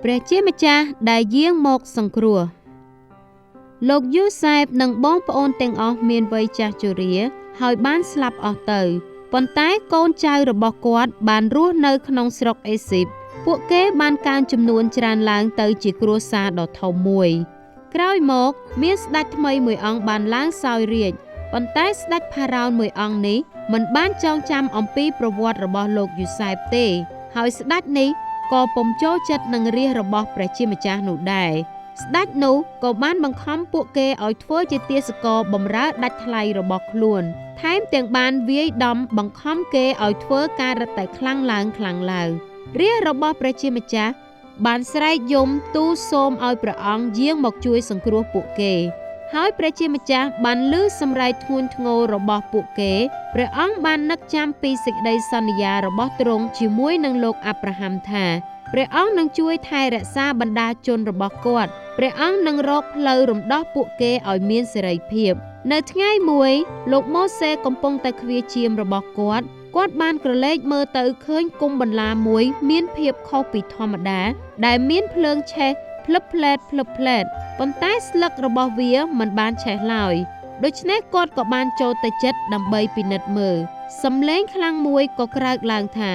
ព្រះជាម្ចាស់ដែលយាងមកសង្គ្រោះលោកយូសែបនិងបងប្អូនទាំងអស់មានវ័យចាស់ជរាហើយបានស្លាប់អស់ទៅប៉ុន្តែកូនចៅរបស់គាត់បានរស់នៅក្នុងស្រុកអេស៊ីបពួកគេបានកើនចំនួនច្រើនឡើងទៅជាគ្រួសារដ៏ធំមួយក្រោយមកមានស្ដេចថ្មីមួយអង្គបានឡើងសោយរាជ្យប៉ុន្តែស្ដេចផារ៉ោនមួយអង្គនេះមិនបានចងចាំអំពីប្រវត្តិរបស់លោកយូសែបទេហើយស្ដេចនេះក៏ពុំចូលចិត្តនឹងរាស្ត្ររបស់ព្រះជាម្ចាស់នោះដែរស្ដេចនោះក៏បានបង្ខំពួកគេឲ្យធ្វើជាទាសករបម្រើដាច់ថ្លៃរបស់ខ្លួនថែមទាំងបានវាយដំបង្ខំគេឲ្យធ្វើការរឹតតែខ្លាំងឡើងខ្លាំងឡើងរាស្ត្ររបស់ព្រះជាម្ចាស់បានស្រែកយំទូលសូមឲ្យព្រះអង្គយាងមកជួយសង្គ្រោះពួកគេហើយព្រះជាម្ចាស់បានឮសម្រែកធ្ងន់ធ្ងររបស់ពួកគេព្រះអង្គបាននឹកចាំពីសេចក្តីសន្យារបស់ទ្រង់ជាមួយនឹងលោកអាប់រ៉ាហាំថាព្រះអង្គនឹងជួយថែរក្សាបណ្ដាជនរបស់គាត់ព្រះអង្គនឹងរកផ្លូវរំដោះពួកគេឲ្យមានសេរីភាពនៅថ្ងៃមួយលោកម៉ូសេកំពុងតែឃ្វាចៀមរបស់គាត់គាត់បានក្រឡេកមើលទៅឃើញគុម្ពបន្លាមួយមានភាពខុសពីធម្មតាដែលមានភ្លើងឆេះភ្លឹបភ្លែតភ្លឹបភ្លែតប៉ុន្តែស្លឹករបស់វាមិនបានឆេះឡើយដូច្នេះគាត់ក៏បានចូលទៅជិតដើម្បីពិនិត្យមើលសំឡេងខ្លាំងមួយក៏ក្រោកឡើងថា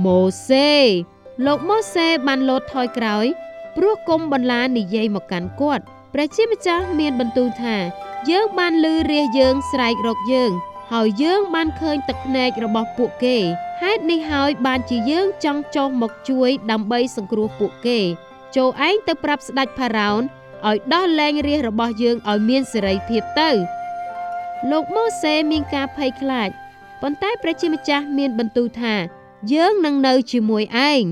ម៉ូសេលោកម៉ូសេបានលោតថយក្រោយព្រោះគុម្ពបន្លានិយាយមកកាន់គាត់ព្រះជាម្ចាស់មានបន្ទូលថាយើងបានឮរាស្ត្រយើងស្រែករកយើងហើយយើងបានឃើញទឹកភ្នែករបស់ពួកគេហេតុនេះហើយបានជាយើងចង់ចុះមកជួយដើម្បីសង្គ្រោះពួកគេចូលឯងទៅប្រាប់ស្ដេចផារ៉ោនឲ្យដោះលែងរាស្ត្ររបស់យើងឲ្យមានសេរីភាពទៅលោកម៉ូសេមានការភ័យខ្លាចប៉ុន្តែព្រះជាម្ចាស់មានបន្ទូលថាយើងនឹងនៅជាមួយឯង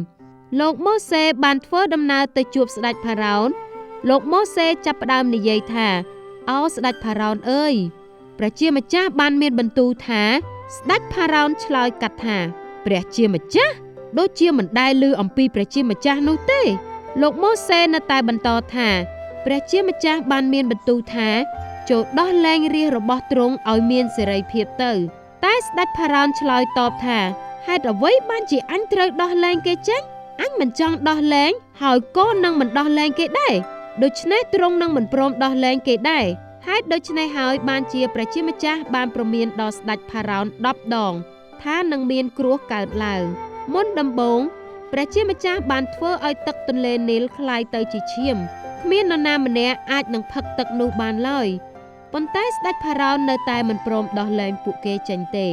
លោកម៉ូសេបានធ្វើដំណើរទៅជួបស្ដេចផារ៉ោនលោកម៉ូសេចាប់ផ្ដើមនិយាយថាអោស្ដេចផារ៉ោនអើយព្រះជាម្ចាស់បានមានបន្ទូលថាស្ដេចផារ៉ោនឆ្លើយកាត់ថាព្រះជាម្ចាស់ដូចជាមិនដែលឮអំពីព្រះជាម្ចាស់នោះទេលោកម៉ូសេនៅតែបន្តថាព្រះជាម្ចាស់បានមានបន្ទូលថាចូលដោះលែងរាស្ត្ររបស់ទ្រង់ឲ្យមានសេរីភាពទៅតែស្ដេចផារ៉ោនឆ្លើយតបថាហេតុអ្វីបានជាអញត្រូវដោះលែងគេចេញអញមិនចង់ដោះលែងហើយក៏នឹងមិនដោះលែងគេដែរដូច្នេះទ្រង់នឹងមិនព្រមដោះលែងគេដែរហេតុដូច្នេះហើយបានជាព្រះជាម្ចាស់បានព្រមានដល់ស្ដេចផារ៉ោន10ដងថានឹងមានគ្រោះកើតឡើងមុនដំបូងព្រះជាម្ចាស់បានធ្វើឲ្យទឹកទន្លេនីលក្លាយទៅជាឈាមគ្មាននរណាម្នាក់អាចនឹងផឹកទឹកនោះបានឡើយប៉ុន្តែស្ដេចផារ៉ោននៅតែមិនព្រមដោះលែងពួកគេចេញទេ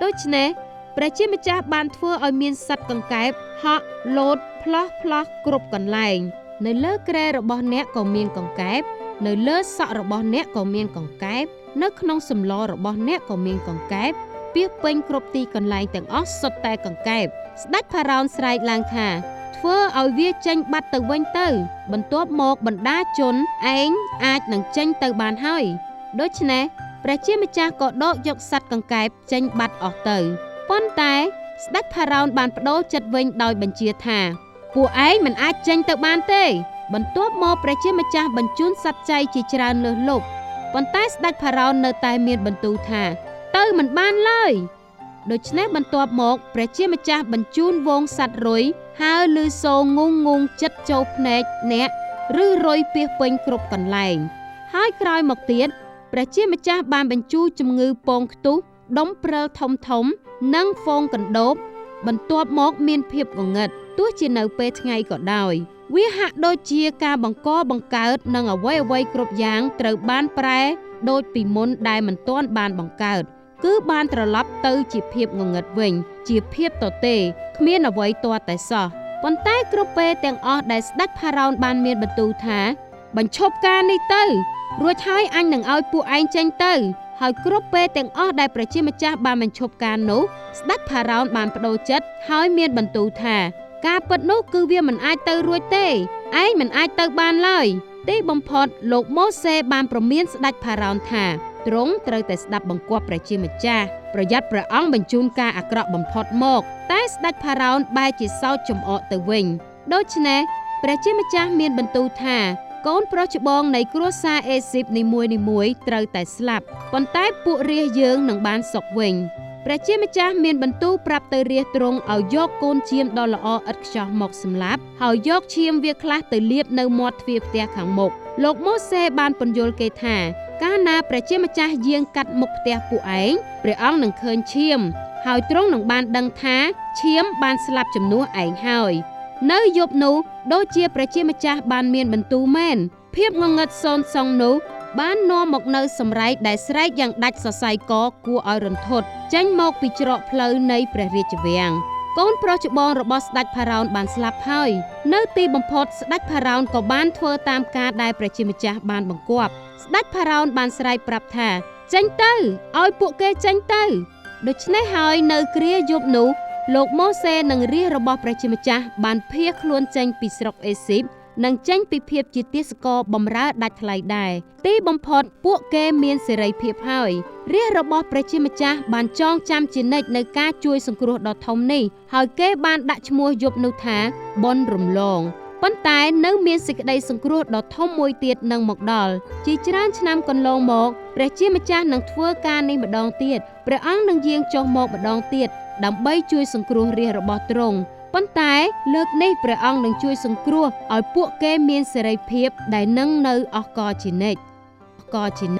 ដូច្នេះព្រះជាម្ចាស់បានធ្វើឲ្យមានសត្វកង្កែបហក់លោតផ្លោះផ្លោះគ្រប់កន្លែងនៅលើគ្រែរបស់អ្នកក៏មានកង្កែបនៅលើសក់របស់អ្នកក៏មានកង្កែបនៅក្នុងសម្លរបស់អ្នកក៏មានកង្កែបពាសពេញគ្រប់ទីកន្លែងទាំងអស់សុទ្ធតែកង្កែបស្ដេចផារ៉ោនស្រែកឡើងថាធ្វើឲ្យវាចេញបាត់ទៅវិញទៅបន្ទាប់មកបណ្ដាជនឯងអាចនឹងចេញទៅបានហើយដូច្នេះព្រះជាម្ចាស់ក៏ដកយកសត្វកង្កែបចេញបាត់អស់ទៅប៉ុន្តែស្ដេចផារ៉ោនបានប្ដូរចិត្តវិញដោយបញ្ជាថាពួកឯងមិនអាចចេញទៅបានទេបន្ទាប់មកព្រះជាម្ចាស់បញ្ជូនសត្វចៃជាច្រើនលើសលប់ប៉ុន្តែស្ដេចផារ៉ោននៅតែមានបន្ទូលថាទៅមិនបានឡើយដូច្នេះបន្ទាប់មកព្រះជាម្ចាស់បញ្ជូនហ្វូងសត្វរុយហើរឮសូរងងងចិត្តចូលភ្នែកអ្នកឬរុយពាសពេញគ្រប់កន្លែងហើយក្រោយមកទៀតព្រះជាម្ចាស់បានបញ្ជូនជំងឺពងខ្ទុះដុំព្រិលធំធំនិងហ្វូងកណ្ដូបបន្ទាប់មកមានភាពងងឹតទោះជានៅពេលថ្ងៃក៏ដោយវាហាក់ដូចជាការបង្កបង្កើតនិងអ្វីៗគ្រប់យ៉ាងត្រូវបានប្រែដូចពីមុនដែលមិនទាន់បានបង្កើតគឺបានត្រឡប់ទៅជាភាពងងឹតវិញជាភាពទទេគ្មានអ្វីទាល់តែសោះប៉ុន្តែគ្រប់ពេលទាំងអស់ដែលស្ដេចផារ៉ោនបានមានបន្ទូលថាបញ្ឈប់ការនេះទៅរួចហើយអញនឹងឲ្យពួកឯងចេញទៅហើយគ្រប់ពេលទាំងអស់ដែលព្រះជាម្ចាស់បានបញ្ឈប់ការនោះស្ដេចផារ៉ោនបានប្ដូរចិត្តហើយមានបន្ទូលថាការពិតនោះគឺវាមិនអាចទៅរួចទេឯងមិនអាចទៅបានឡើយទីបំផុតលោកម៉ូសេបានព្រមានស្ដេចផារ៉ោនថាទ្រង់ត្រូវតែស្ដាប់បង្គាប់ព្រះជាម្ចាស់ប្រយ័ត្នព្រះអង្គបញ្ជូនការអាក្រក់បំផុតមកតែស្ដេចផារ៉ោនបែរជាសោចចំអកទៅវិញដូច្នេះព្រះជាម្ចាស់មានបន្ទូលថាកូនប្រុសច្បងនៃគ្រួសារអេស៊ីបនីមួយៗត្រូវតែស្លាប់ប៉ុន្តែពួករាស្ត្រយើងនឹងបានសុខវិញ ព្រះជាម្ចាស់មានបន្ទូលប្រាប់ទៅរាស្ត្រទ្រង់ឲ្យយកកូនចៀមដ៏ល្អឥតខ្ចោះមកសម្លាប់ហើយយកឈាមវាខ្លះទៅលាបនៅមាត់ទ្វារផ្ទះខាងមុខលោកម៉ូសេបានពន្យល់គេថាកាលណាព្រះជាម្ចាស់យាងកាត់មុខផ្ទះពួកឯងព្រះអង្គនឹងឃើញឈាមហើយទ្រង់នឹងបានដឹងថាឈាមបានស្លាប់ជំនួសឯងហើយនៅយប់នោះដូចជាព្រះជាម្ចាស់បានមានបន្ទូលមែនភាពងងឹតសូន្យសងនោះបាននាំមកនៅសម្រែកដែលស្រែកយ៉ាងដាច់សរសៃកគួរឲ្យរន្ធត់ចេញមកពីច្រកផ្លូវនៃព្រះរាជវាំងកូនប្រុសច្បងរបស់ស្ដេចផារ៉ោនបានស្លាប់ហើយនៅទីបំផុតស្ដេចផារ៉ោនក៏បានធ្វើតាមការដែលព្រះជាម្ចាស់បានបង្គាប់ស្ដេចផារ៉ោនបានស្រែកប្រាប់ថាចេញទៅឲ្យពួកគេចេញទៅដូច្នេះហើយនៅគ្រាយប់នោះលោកម៉ូសេនិងរាស្ត្ររបស់ព្រះជាម្ចាស់បានភៀសខ្លួនចេញពីស្រុកអេស៊ីបនិងចេញពីភាពជាទាសករបំរើដាច់ថ្លៃដែរទីបំផុតពួកគេមានសេរីភាពហើយរាស្ត្ររបស់ព្រះជាម្ចាស់បានចងចាំជានិច្ចនៅការជួយសង្គ្រោះដ៏ធំនេះហើយគេបានដាក់ឈ្មោះយប់នោះថាបុណ្យរំលងប៉ុន្តែនៅមានសេចក្តីសង្គ្រោះដ៏ធំមួយទៀតនឹងមកដល់ជាច្រើនឆ្នាំកន្លងមកព្រះជាម្ចាស់នឹងធ្វើការនេះម្ដងទៀតព្រះអង្គនឹងយាងចុះមកម្ដងទៀតដើម្បីជួយសង្គ្រោះរាស្ត្ររបស់ទ្រង់ប៉ុន្តែលើកនេះព្រះអង្គនឹងជួយសង្គ្រោះឲ្យពួកគេមានសេរីភាពដែលនឹងនៅអស់កលជានិច្ចអស់កលជានិច្ច។